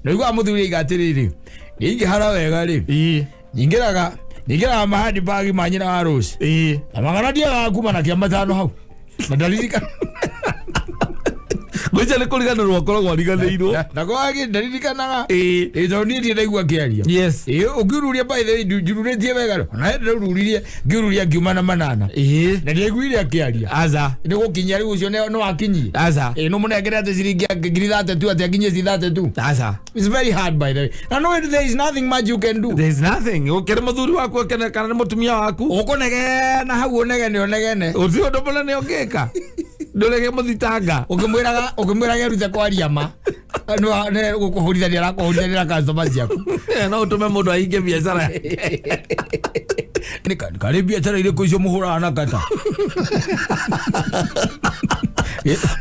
Na ũiguaga mũthuri aiga atĩrĩrĩ, niĩ ingĩhara wega rĩ, nyingĩraga mahandibagi ma nyina wa Rose. Na magana ndiagaga kuma na kĩa matano hau. Na ndaririkana. Ngwĩciria nĩ kũriganĩrwo akoragwo ariganĩirwo. Na kwagi ndaririkanaga. Ĩĩ. Ĩ tondũ niĩ ndirĩ ndaigua akĩaria. Yes. Ĩ ũngiururia, by the way, njururĩtie wega rĩ, ona hĩndĩ ndaururirie ngiururia ngiuma na manana. Na ndiaiguire akĩaria. Aca. Nĩ gũkinyia rĩu ũcio nĩ wakinyie. Aca. Ĩ nĩ mũnengere atĩ ciringi 32,000 atĩ akinyie ci 32. Aca. It's very hard, by the way. Na no, there is nothing much you can do. There is nothing. Ũkĩrĩ mũthuri waku akene kana nĩ mũtumia waku. Ũkũnegena hau, ũnegene ũnegene. Gũtirĩ ũndũ mũnene ũngĩka. Ndũrege mũthitanga. Ũkĩmwĩraga erute kwaria ma. Nĩ gũkũhũrithania arakũhũrithania na customer ciaku. No ũtũme mũndũ ahinge biacara. Nĩ karĩ biacara irĩkũ icio mũhũraga na kata?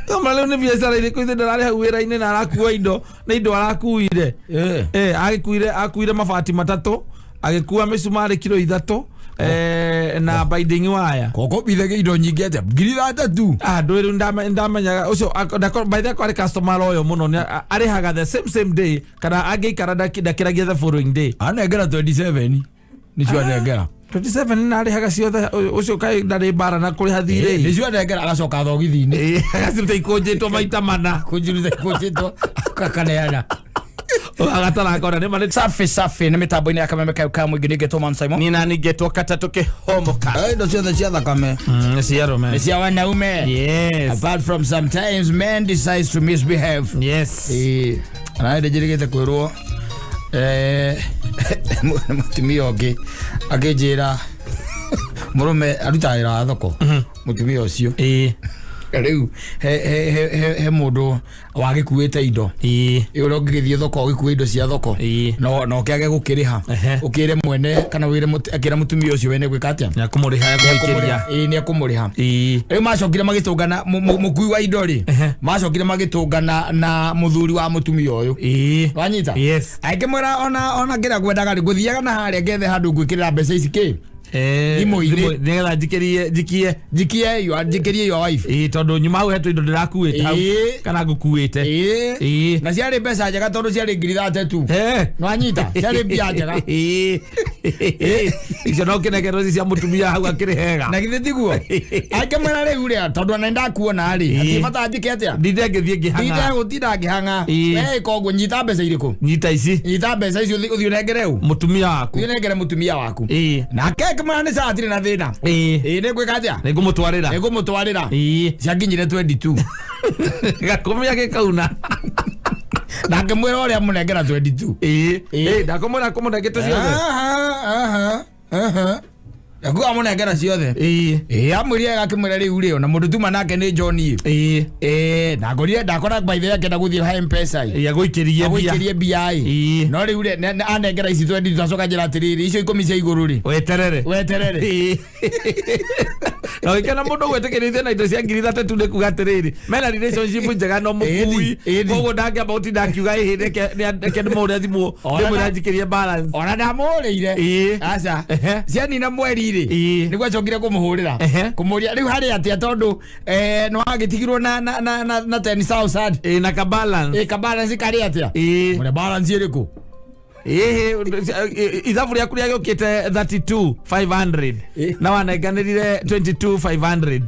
Kama rĩu nĩ biacara irĩkũ ithe ndararĩ hau wĩra-inĩ na arakua indo, nĩ indo arakuire. Agĩkuire, akuire mabati matatũ, agĩkua mĩcumarĩ kiro 3, na binding wire. Koko bithagia indo nyingĩ atĩa 32,000? Ah, ndũĩ rĩu ndamenyaga ũcio by the way kwarĩ customer loyal mũno, nĩ arĩhaga the same same day kana angĩikara ndakĩragia the following day. Anengera 27 nĩcio anengera. 27 na arĩhaga ciothe, ũcio kaĩ ndarĩ mbara na kũrĩha thirĩ. Nĩcio anengera agacoka thogithi-inĩ. Agaciruta ikũnjĩtwo maita mana. Kũnjiruta ikũnjĩtwo akaneana. Agatarakona nĩ marĩ. Safi safi, nĩ mĩtambo-inĩ ya Kameme kayo ka mũingĩ, ningĩtwo Man Simon. Nina ningĩtwo katatũ kĩhomoka. Indo ciothe cia thakame Nĩ cia arũme. Nĩ cia wanaume. Apart from sometimes men decides to misbehave. Ĩĩ, na ndĩ njĩrĩgĩte kwĩrwo nĩ mũtumia ũngĩ akĩnjĩra mũrũme arutaga wĩra wa thoko, mũtumia ũcio. Rĩu he mũndũ wagĩkuĩte indo. Ĩ ũrĩa ũngĩgĩthiĩ thoko ũgĩkua indo cia thoko no ũkĩage gũkĩrĩha, ũkĩre mwene kana wĩre akĩra mũtumia ũcio we nĩ gwĩka atĩa? Nĩ akũmũrĩha, ekũmũikĩria. Ĩĩ, nĩ ekũmũrĩha. Rĩu macokire magĩtũngana, mũkui wa indo rĩ, macokire magĩtũngana na mũthuri wa mũtumia ũyũ. Wanyita? Yes. Akĩmwĩra ona kĩrĩa ngwendaga rĩ, ngũthiaga na harĩa ngethe handũ ngwĩkĩrĩra mbeca ici kĩ thimũ-inĩ. Nĩgetha njikĩrie, njikie. Njikie your, njikĩrie your wife. Ĩĩ, tondũ nyuma hau hetũ indo ndĩrakuĩte hau kana ngũkuĩte. Na ciarĩ mbeca njega tondũ ciarĩ 32,000. Nwanyita, ciarĩ mbia njega. Ĩĩ. Icio no kĩnengerwo ici cia mũtumia hau akĩrĩ hega. Na githĩ tiguo? Akĩmwĩra rĩu rĩa tondũ ona nĩndakuona rĩ, hatirĩ bata njĩke atĩa. Ndinde ngĩthiĩ ngĩhang'a. Ndinde gũtinda ngĩhang'a. We ĩka ũguo, nyita mbeca irĩkũ? Nyita ici. Nyita mbeca icio ũthiĩ ũnengere ũ? Mũtumia waku. Ũthiĩ ũnengere mũtumia waku. Nake akĩmwĩra nĩ sawa, hatirĩ na thĩna. Ĩĩ, nĩ ngwĩka atĩa? Nĩ ngũmũtwarĩra. Nĩ ngũmũtwarĩra. Ciakinyire 22. Gakũmia gĩkauna. Na akĩmwĩra ũrĩa mũnengera 22. Ĩĩ, ndakũmwĩra kũmũnengete ciothe. Aha, aha, aha. Akuga amũnengera ciothe. Ĩĩ, amwĩrire, akĩmwĩra rĩu rĩ, ona mũndũ tuma nake nĩ John ĩ. Ĩĩ, na ngorire ndakora by the way akĩenda gũthiĩ ha M-Pesa ĩ. Ĩĩ, agũikĩrie mbia. Agũikĩrie mbia ĩ. No rĩu rĩ, anengera ici 20, acoka njĩra atĩrĩrĩ, icio 10 cia igũrũ rĩ, weterere. Weterere. Ĩĩ. Na ũgĩkena mũndũ gwĩtĩkĩrithia na indo cia 32,000 nĩ kuga atĩrĩrĩ mena relationship njega no mũkui. Ĩni. Koguo ndangĩamba gũtinda akiuga ĩhĩ reke ndĩmũhũre thimũ ndĩmwĩre anjikĩrie balance. Ona ndamũhũrĩire. Aca. Cianina mweri rĩ, nĩguo acokire kũmũhũrĩra kũmũria rĩu harĩ atĩa, tondũ nĩ wagĩtigirwo na 10,000. Ĩĩ, na ka balance. Ĩ, ka balance karĩ atĩa? Mũrĩa balance ĩrĩkũ? Ĩhĩ, ithabu rĩaku rĩagĩũkĩte 32,500 na wanenganĩrire 22,500.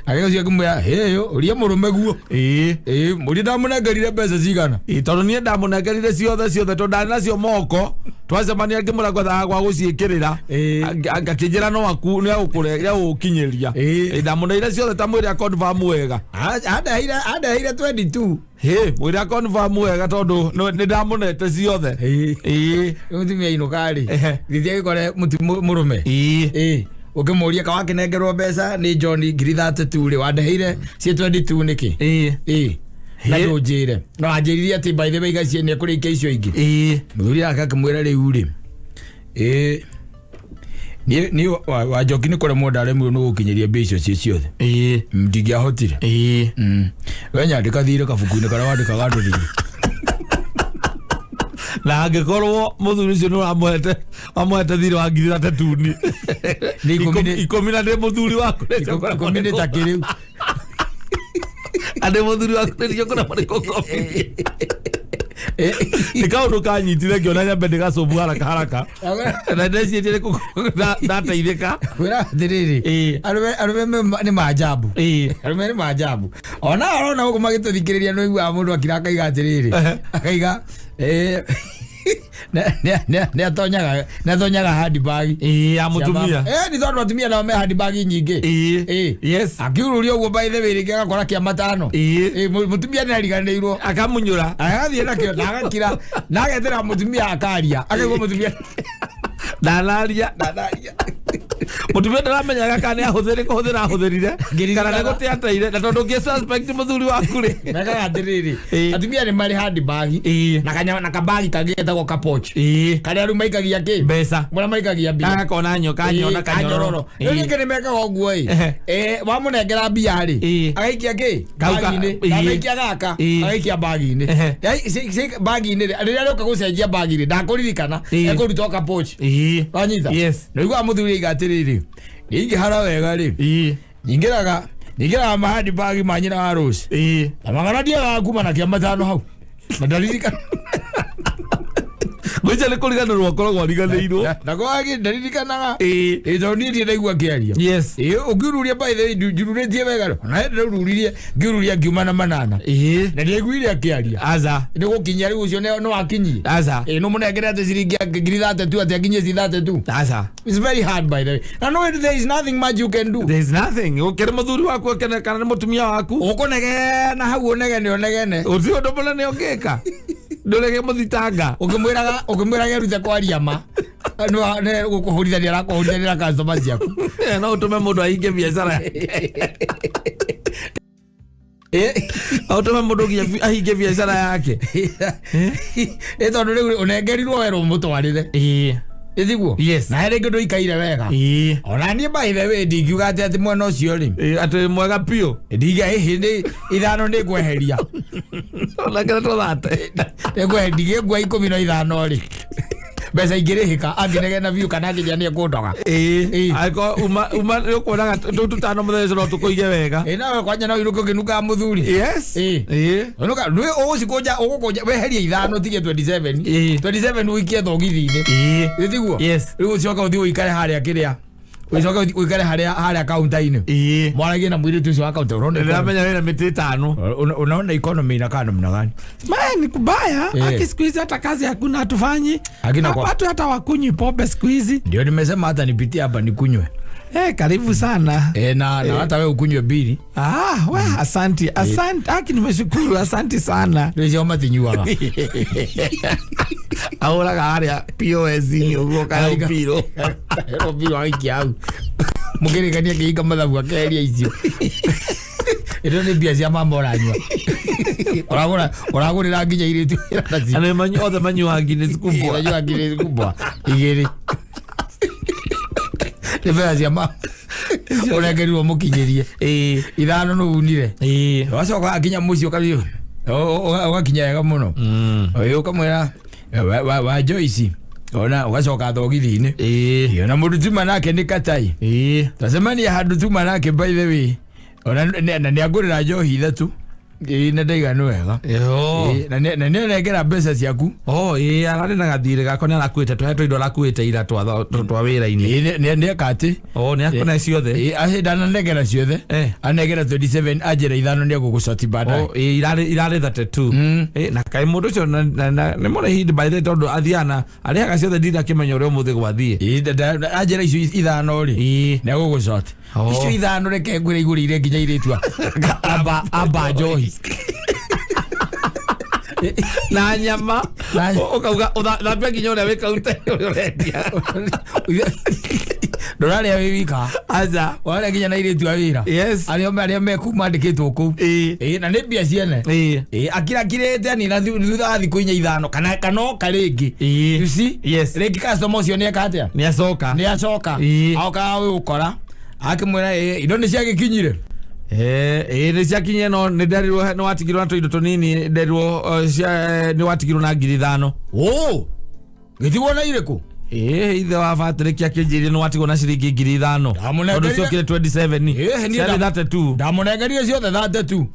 Agĩũcio akĩmwĩra hĩyo ũria mũrũme guo. Ĩĩ, mũria ndamũnengerire mbeca cigana. Ĩĩ, tondũ niĩ ndamũnengerire ciothe ciothe tondũ ndarĩ nacio moko, twacemania ngĩmũra ngwethaga gwa gũciĩkĩrĩra. Akĩnjĩra no aku nĩ agũgũkinyĩria. Ĩĩ, ndamũneire ciothe, ta mwĩre confirm wega. Andeheire 22. Hĩ, mwĩre confirm wega tondũ nĩ ndamũnete ciothe. Ĩĩ. Mũtumia inũka rĩ, gĩthiĩ agĩkore mũrũme. Ĩĩ, ũkĩmũria ka wakĩnengerwo mbeca nĩ John 32,000 rĩ, wandeheire ciĩ 22 nĩkĩ? Ĩĩ, na ndũnjĩre no anjĩrire atĩ by the way gacie nĩ ekũrĩkia icio ingĩ. Mũthuri ake akĩmwĩra rĩu rĩ, ĩĩ, niĩ wa Njoki nĩ kũremwo ndaremirwo nĩ gũkinyĩria mbia icio ciĩ ciothe. Ndingĩahotire. We nyandĩka thirĩ kabuku-inĩ karĩa wandĩkaga andũ thirĩ. Na angĩkorwo mũthuri ũcio nĩ wamũhete wamũhete thirĩ wa 32,000 ni Nĩ ikũmi 10 na ndĩ mũthuri waku. 10 nĩ ta kĩrĩu. Andĩ mũthuri waku nĩrio kũrĩa marĩ kũkobithia. Nĩ kaũndũ kanyitire ngĩona nyambe ndĩgacobu haraka haraka na ndecirie nĩ ndateithĩka. Kwĩra atĩrĩrĩ, arũme nĩ maajabu. Arũme nĩ maajabu. Ona arona gũkũ magĩtũthikĩrĩria, nĩ ũiguaga mũndũ akira akaiga atĩrĩrĩ, akaiga nĩ atonyaga handbag ya mũtumia. Nĩ tondũ atumia nao me handbag nyingĩ. Akiururia ũguo, by the way, rĩngĩ agakora kĩa matano. Mũtumia nĩ ariganĩirwo. Akamunyũra. Agathiĩ nakĩo na agakira na agetera mũtumia akaria, akaigua mũtumia Ndanaria. Ndanaria. Mũtumia ndaramenyaga kana nĩ ahũthĩre kũhũthĩra ahũthĩrire Ngĩririkana. kana nĩ gũte ateire, na tondũ ũngĩ suspect mũthuri waku rĩ. Mekaga atĩrĩrĩ, atumia nĩ marĩ handbag na kanyama na kabagi kangĩ getagwo kapoch, karĩa rĩu maikagia kĩ? Mbeca. Marĩa maikagia mbia. Gagakona nyo kanyona kanyororo. Rĩu rĩngĩ nĩ mekaga ũguo ĩ, wamũnengera mbia rĩ, agaikia kĩ? Bagi-inĩ. Ndanaikia gaka, agaikia bagi-inĩ. Bagi-inĩ rĩ, rĩrĩa rĩoka gũcenjia bagi rĩ, ndakũririkana, ekũruta o kapoch. Wanyita? Yes. Na ũiguaga mũthuri aiga atĩrĩrĩ, ingĩhara wega rĩ, nyingĩraga mahandi bagi ma nyina wa Rose na magana ndiagaga kuma na kĩa matano hau na ndaririkana. Ngwĩcia nĩ kũriganĩrwo akoragwo ariganĩirwo. Na kwagi ndaririkanaga. Ĩ, tondũ niĩ ndirĩ ndaigua ngĩaria. Ĩ, ũngiururia, by the way, njururĩtie wega rĩ, ona hĩndĩ ndĩrururirie ngiururia ngiuma na manana na ndiaiguire akĩaria. Aca. Nĩ gũkinyia rĩu ũcio nĩ wakinyie. Aca. Ĩ, nĩ mũnengere atĩ ciringi 32,000 atĩ akinyie ci 32. Aca. It's very hard, by the way, na no, there is nothing much you can do. There is nothing. Ũkĩrĩ mũthuri waku akene kana nĩ mũtumia waku. Ũkũnegena hau, ũnegene ũnegene. Ũtirĩ ũndũ mũnene ũngĩka, ndũrege mũthitanga. Ũkĩmwĩraga erute kwaria ma nĩ gũkũhũrithania arakũhũrithania na customer ciaku. No ũtũme mũndũ ahinge biacara yake. No ũtũme mũndũ nginya ahinge biacara yake. Ĩ, tondũ rĩu ũnengerirwo werwo mũtwarĩre. Ĩthiguo? Yes. Na rĩngĩ ndũikaire wega. Ona niĩ, by the way, ndingiuga atĩ mwena ũcio rĩ, Atĩ mwega biũ. Ndinga ĩhĩ ithano nĩ ngweheria. Onakĩra tũthate. Ndigĩngua 15 rĩ, mbeca ingĩrĩhĩka angĩnegena biũ kana angĩnjia nĩ ekũndoga. Angĩkorwo uma nĩ ũkuonaga tũu tũtano mũthenya ũcio no tũkũige wega. Ĩ, nawe kwanja no inũke ũkĩnungaga mũthuri. Ũnũka nĩ ũgũcikũnja, ũgũkũnja weherie ithano tige 27. 27 ũikie thogithi-inĩ. Ĩtiguo? Yes. Rĩu ũcoka ũthiĩ ũikare harĩa kĩrĩa, ũcoke ũthiĩ ũikare harĩa kaunta-inĩ, mwaragie na mũirĩtu ũcio wa kaunta, unaona Ndĩramenya wĩna mĩtĩ ĩtano. Unaona economy inakaa namna gani? Maya ni kubaya. Haki siku hizi hata kazi hakuna, hatufanyi. Hakina Watu hata wakunywi pombe siku hizi. Ndio nimesema hata nipitie hapa nikunywe. Karibu sana. Na hata wewe ukunywe bili. Ah, we, asanti, asante. Haki nimeshukuru, asanti sana. Rĩu cio matinyuaga. Ahũraga harĩa POS-inĩ ũguo kana ũpiro. Ũpiro agaikia hau, mũkĩrĩkania akĩhinga mathabu akeheria icio. Ĩno nĩ mbia cia mama ũranyua, ũragũra ũragũrĩra nginya irĩtu. Andũ othe manyuaga Guinness kubwa. Unajua ngiri kubwa igĩrĩ nĩ mbeca cia mama ũrengerirwo mũkinyĩrie. Ithano nĩ unire. Wacoka akinya mũciĩ ũkathiĩ ũgakinya wega mũno. Ĩ, ũkamwĩra wa Joyce, ona ũgacoka thogithi-inĩ. Ona mũndũ tuma nake nĩ katai. Twacemania handũ tuma nake, by the way, ona na nĩ angũrĩra njohi ithatũ. Ĩ, na ndaiga nĩ wega. Yo. Ĩ, na nĩ anengera mbeca ciaku. Oh, ararĩ na gathirĩ gakwa, nĩ arakuĩte tũhetwo indo arakuĩte ira twa wĩra-inĩ. Ĩ, nĩ eka atĩ Oh, nĩ akuna ciothe. Ĩ, aci ndananengera ciothe. Anengera 27, anjĩra ithano nĩ egũgũcoti baadaye. Oh, irarĩ 32. Na kaĩ mũndũ ũcio nĩ mũrĩhi by the way, tondũ athiaga na arĩhaga ciothe, ndinakĩmenya ũrĩa ũmũthĩ gwathiĩ. Ĩ, anjĩra icio ithano rĩ, nĩ egũgũcoti. Icio ithano reke ngwĩre igũrĩire nginya irĩtu amba njohi. Na nyama. Ũkauga thambia nginya ũrĩa wĩ kaunta ũrĩa ũrendia. Ndũrarĩa wĩ wika. Aca. Warĩa nginya na irĩtu a wĩra. Arĩa meku mandĩkĩtwo kũu. Ĩ, na nĩ mbia ciene. Ĩ, akirakirĩte anina thutha wa thikũ inya ithano kana oka rĩngĩ. You see? Yes. Rĩngĩ customer ũcio nĩ eka atĩa? Nĩ acoka. Nĩ acoka. Aoka wĩ ũkora akĩmwĩra, "Ĩ, indo nĩ ciagĩkinyire?" Ĩ, nĩ ciakinyire, no nĩ nderirwo nĩ watigirwo na tũindo tũnini, nderirwo nĩ watigirwo na 5,000. Ũ gĩtigwo na irĩkũ? Ĩ, ithe wa Patrick akĩnjĩrire nĩ watigwo na ciringi 5,000. Ndamũnengerire- Tondũ ciokire 27. Ĩ, niĩ Ciarĩ 32. Ndamũnengerire ciothe 32.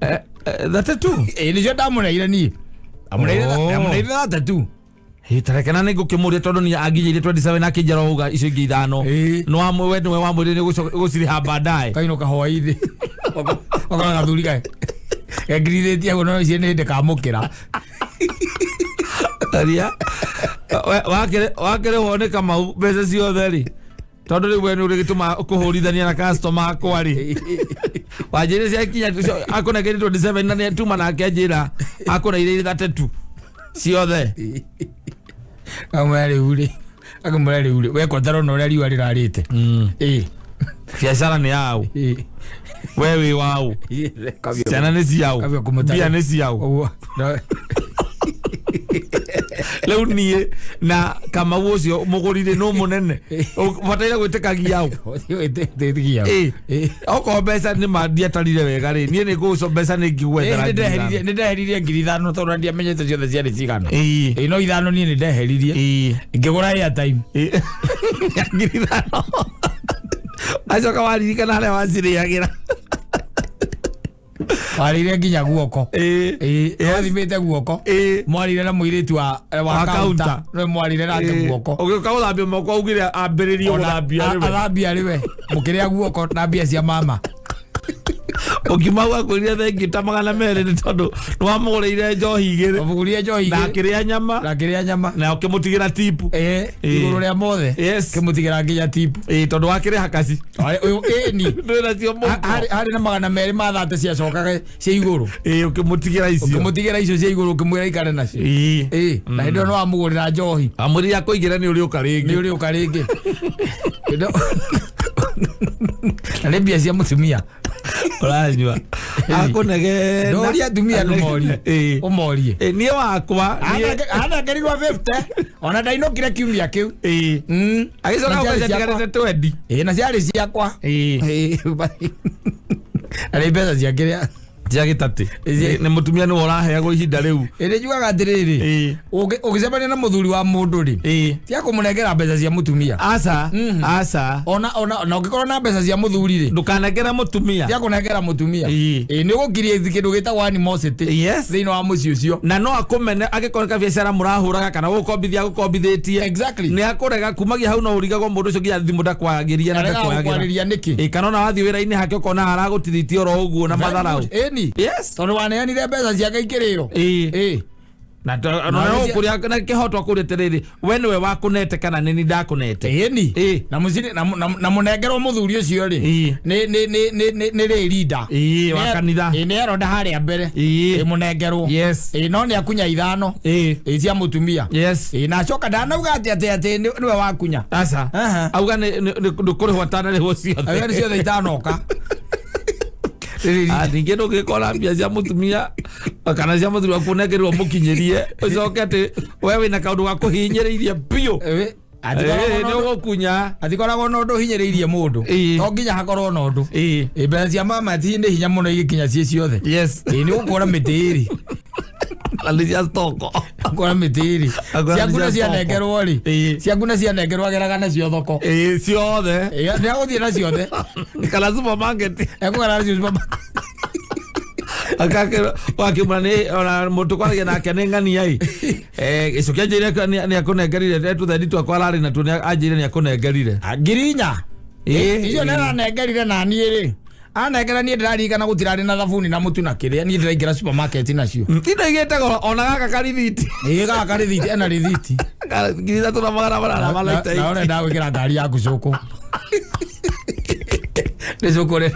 32. Ĩ nĩcio ndamũneire niĩ. Amũneire Oh. amũneire 32. Ĩ, tarekena nĩ ngũkĩmũria tondũ niĩ anginyĩire 27 akĩnjĩra ũga icio ingĩ ithano. Ĩ. Nĩ wamwe we nĩwe wamwĩrire nĩ ũgũcirĩha baadaye. Kainũka hwaĩ-inĩ. Ũkona gathuri kae gekirithĩtie ũguo no icio nĩ hĩndĩ kamũkĩra. Aria wakĩrĩhwo nĩ Kamau mbeca ciothe rĩ, tondũ rĩu we nĩ ũrĩgĩtũma kũhũrithania na customer akwa rĩ, wanjĩrire ciakinya akũnengeire 27 na nĩ tuma nake anjĩra akũneire 32 ciothe. Akamwĩra rĩu rĩ, akamwĩra rĩu rĩ, we kwanja rona ũrĩa riũa rĩrarĩte. Ĩ. Biacara nĩ yaũ? Ĩ. We wĩ waũ? Ciana nĩ ciaũ? Kabia kũmũtara. Mbia nĩ ciaũ? Ũguo. Rĩu niĩ na Kamau ũcio mũgũrire nũ mũnene bataire gwĩtĩkagia ũ? Ĩ. Ĩ. Okorwo mbeca nĩ ma ndiatarire wega rĩ, niĩ nĩ ngũgũco mbeca nĩ ngĩgwethera ngiri Nĩ ndeheririe 5,000 tondũ ndiamenyete ciothe ciarĩ cigana. ithano. Ĩ no ithano niĩ nĩ ndeheririe. Ĩ. Ngĩgũra airtime. Ĩ. 5,000 acoka waririkana harĩa wacirĩagĩra. Warĩire nginya guoko. Ĩ. Ĩ wathimĩte guoko. Ĩ. Mwarire na mũirĩtu wa Wa wa counter. counter. Nĩwe mwarire nake Ĩ. guoko. Ũgĩũka gũthambia moko augire ambĩrĩrie Ona- gũthambia arĩ we. Athambia arĩ we. Mũkĩrĩa guoko na mbia cia mama. Ũkiuma hau akwĩrire thengiũ ta 200 nĩ tondũ nĩ wamũgũrĩire njohi igĩrĩ. Wamũgũrire njohi Na igĩrĩ. akĩrĩa nyama. Na akĩrĩa nyama. Na ũkĩmũtigĩra tipu. Ĩ Ĩ. igũrũ rĩa mothe. Yes. Kĩmũtigĩra nginya tipu. Ĩ, tondũ wakĩrĩha kaci. Ĩ ni. Ndwĩ nacio mũhuko. Harĩ na 230 ciacokaga cia igũrũ. Ĩ, ũkĩmũtigĩra icio. Ũkĩmũtigĩra icio cia igũrũ ũkĩmwĩra aikare nacio. Ĩ. Ĩ na hĩndĩ ĩyo nĩ wamũgũrĩra njohi. Amwĩrire akũigĩre nĩ ũrĩũka Nĩ rĩngĩ. ũrĩũka rĩngĩ. Na nĩ mbia cia mũtumia. Ũranyua. Akũnegena. Ndũrie atumia ndũmorie. Ĩ. Ũmorie. Ĩ, niĩ wakwa niĩ- Anengerirwo 50 ona ndainũkire kiumia kĩu. Ĩ. Agĩcoka Na ciarĩ gũka ciakwa. ciatigarĩte twendi. Ĩ na ciarĩ ciakwa. Ĩ. Ĩ, na nĩ mbeca cia kĩrĩa. Cia gĩtatĩ. Ĩ. Nĩ mũtumia nĩwe ũraheagwo ihinda rĩu. Ĩ nĩ njugaga atĩrĩrĩ. Ĩ. Ũgĩcemania na mũthuri wa mũndũ rĩ. Ĩ. Tiga kũmũnengera mbeca cia mũtumia. Aca. Aca. Ona ona na ũngĩkorwo na mbeca cia mũthuri rĩ. Ndũkanengere mũtumia. Tiga kũnengera mũtumia. Ĩ. Ĩ nĩ ũgũkiria kĩndũ gĩtagwo animosity. Yes. Thĩinĩ wa mũciĩ ũcio. Na no akũmene angĩkorwo nĩ kabiacara mũrahũraga kana gũkombithia agũkombithĩtie. Exactly. Nĩ akũrega kumagia hau no ũrigagwo mũndũ ũcio nginya thimũ ndakwaragĩria na Arega ndakwoyagĩra. gũkwarĩria nĩkĩ? Ĩ, kana ona wathiĩ wĩra-inĩ hake ũkona aragũtiriti oro ũguo na matharaũ. Ĩni. Yes. Tondũ waneanire mbeca ciake ikĩrĩo. Ĩ. Ĩ. Na Na na cia- ũkũrĩa na kĩhoto akũrĩa atĩrĩrĩ, we nĩwe wakũnete kana nĩ niĩ ndakũnete. Ĩni. Ĩ. Na mũciri na na mũnengerwo mũthuri ũcio rĩ. Ĩ. Nĩ nĩ nĩ nĩ nĩ nĩ rĩ leader. Ĩ, wa kanitha. Ĩ nĩ aronda harĩa mbere. Ĩ. Ĩ mũnengerwo. Yes. Ĩ no nĩ akunya ithano. Ĩ. Ĩ cia mũtumia. Yes. Ĩ na acoka ndanauga atĩ atĩ atĩ nĩwe wakunya. Aca. Aha. Auga nĩ ndũkũrĩhwo atanarĩhwo ciothe. Auga nĩ ciothe itanoka. Ah, ningĩ ndũngĩkora mbia cia mũtumia kana cia mũthuri waku ũnengerwo mũkinyĩrie ũcoke atĩ we wĩna kaũndũ ga kũhinyĩrĩirie biũ. Ĩ, Ĩ, nĩ ũgũkunya. atikoragwo na ũndũ ũhinyĩrĩirie mũndũ. Ĩ. To nginya hakorwo na ũndũ. Ĩ. Ĩ mbeca cia mama ti nĩ hinya mũno igĩkinya ciĩ ciothe. Yes. Ĩ nĩ ũgũkora mĩtĩ ĩrĩ. Na nĩ cia stoko. Ũgũkora mĩtĩ ĩrĩ. Akora Ciaku nĩ na cia cianengerwo rĩ. Ĩ. Ciaku na cianengerwo ageraga nacio thoko. Ĩ, ciothe. Ĩ nĩ agũthiĩ na ciothe. Kana supermarket. Ekũgera nacio supermarket. Wakĩmwĩra nĩ ona mũndũ kwaragia nake nĩ ng'ania ĩ. Gĩcoki anjĩire nĩ akũnengerire tũthendi twakwa ararĩ natuo nĩ anjĩire nĩ akũnengerire. 4,000. Ĩ, Icio ĩ. nĩ aranengerire na niĩ rĩ. Anengera niĩ ndĩraririkana gũtirarĩ na thabuni na mũtu na kĩrĩa niĩ ndĩraingĩra supermarket nacio. Indo igĩte goro ona gaka karithiti. Ĩ gaka rĩthiti ena rĩthiti. 3,800. Na ũrenda gwĩkĩra ngari yaku cũkũ. Nĩ cũkũ rĩ.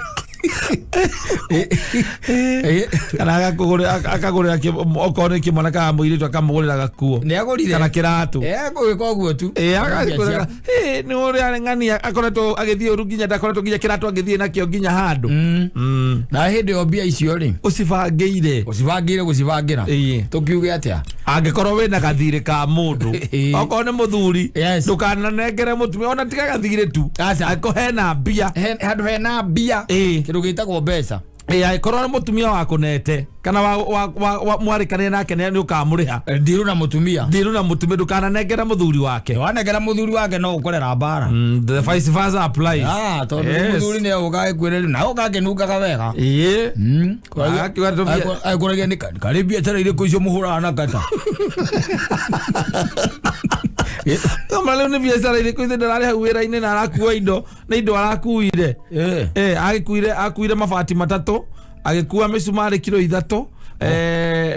Kana akagũrĩra okorwo nĩ kĩmwana kana mũirĩtu akamũgũrĩra gakuo. Nĩ agũrire. Kana kĩratũ. Egũgĩka ũguo tu. Ĩ, agakũrĩra, "Ĩ, nĩ ũrĩa ng'ania akoretwo agĩthiĩ ũru nginya ndakoretwo nginya kĩratũ agĩthiĩ nakĩo nginya handũ." Na hĩndĩ ĩyo mbia icio rĩ. Ũcibangĩire. Ũcibangĩire gũcibangĩra. Ĩ. Tũkiuge atĩa? Angĩkorwo wĩna gathirĩ ka mũndũ Ĩ. okorwo nĩ mũthuri Yes. ndũkananengere mũtumia ona tiga gathirĩ tu Aca. angĩkorwo hena mbia. Handũ hena mbia. Ĩ. Kĩndũ gĩtagwo mbeca. Ĩ angĩkorwo nĩ mũtumia wakũnete kana mwarĩkanĩre nake nĩ ũkamũrĩha. Ndiru na mũtumia. Ndiru na mũtumia, ndũkananengere mũthuri wake. Wanengera mũthuri wake no ũkorera mbara. The vice versa applies. Ah, tondũ Yes. mũthuri nĩ egũka agĩkwĩre rĩu na ũka akĩnungaga wega. Ĩĩ. Akiuga Agĩkũragia nĩ karĩ biacara irĩkũ icio mũhũraga na kata. Toma rĩu nĩ biacara irĩkũ ithe ndararĩ hau wĩra-inĩ na arakua indo nĩ indo arakuire. Agĩkuire, akuire mabati matatũ, agĩkua mĩcumarĩ kiro 3,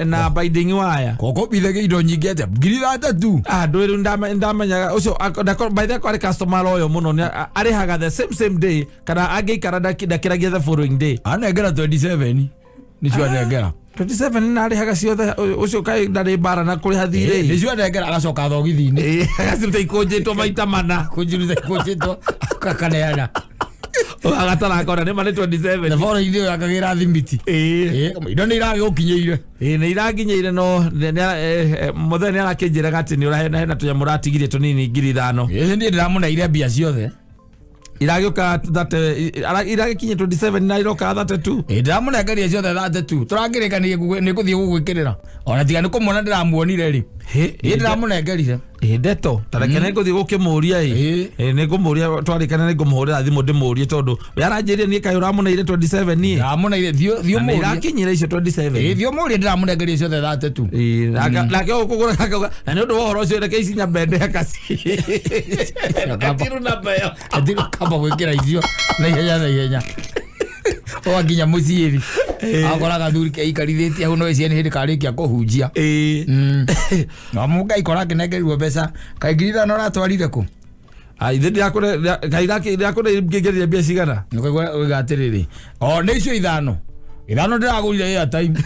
na binding wire. Koko bithagia indo nyingĩ atĩa 30,000. Ah, ndũĩ rĩu ndamenyaga ũcio by the way kwarĩ customer loyal mũno, nĩ arĩhaga the same day kana angĩikara ndakĩragia the following day. Anengera 27 nĩcio anengera. 27 na arĩhaga ciothe, ũcio kaĩ ndarĩ mbara na kũrĩha thirĩ. Nĩcio anengera agacoka thogithi-inĩ. Agaciruta ikũnjĩtwo maita mana. Kũnjiruta ikũnjĩtwo akaneana. Agatarakona nĩ ma nĩ 27. The following day akagĩra thimiti. Indo nĩ iragĩgũkinyĩire. Ĩĩ nĩ iranginyĩire no mũthenya nĩ arakĩnjĩraga atĩ nĩ ũrahena hena tũnyamũ ũratigirie tũnini 5,000. Ĩĩ niĩ ndĩramũneire mbia ciothe. Iragĩũka iragĩkinyia 27 na iroka 32. Ĩĩ ndĩramũnengeria ciothe 32. Tũrakĩrĩkania nĩ ngũthiĩ gũgwĩkĩrĩra. Ona tiga nĩ kũmuona ndĩramuonire rĩ. Ĩĩ ndĩramũnengerire. Ĩĩ ndeto ta reke nĩ ngũthiĩ gũkĩmũria ĩ. Ĩĩ nĩ ngũmũria twarĩkana nĩ ngũmũhũrĩra thimũ ndĩmũrie tondũ we aranjĩrire niĩ kaĩ ũramũneire 27 niĩ. Ndĩramũneire thiĩ Na nĩ ũmũrie. irakinyire icio 27. Ĩĩ thiĩ ũmũrie ndĩramũnengeria ciothe 32. Ĩĩ nake ũkũgũra akauga na nĩ ũndũ wa ũhoro ũcio reke ici nyambe ndekaci. Gatiru namba ĩyo. Gatiru kamba gwĩkĩra icio na ihenya na ihenya. Wakinya mũciĩ rĩ, akora gathuri keikarithĩtie hau no ĩcie nĩ hĩndĩ karĩkia kũhunjia. Na mũnga ikora akĩnengerirwo mbeca kaĩ 5,000 ũratwarire kũ? Ithe ndirakũre kaĩ ndirakũre ngĩngerire mbia cigana? Nĩkũigua ũiga atĩrĩrĩ, o nĩ icio ithano. Ithano ndĩragũrire airtime.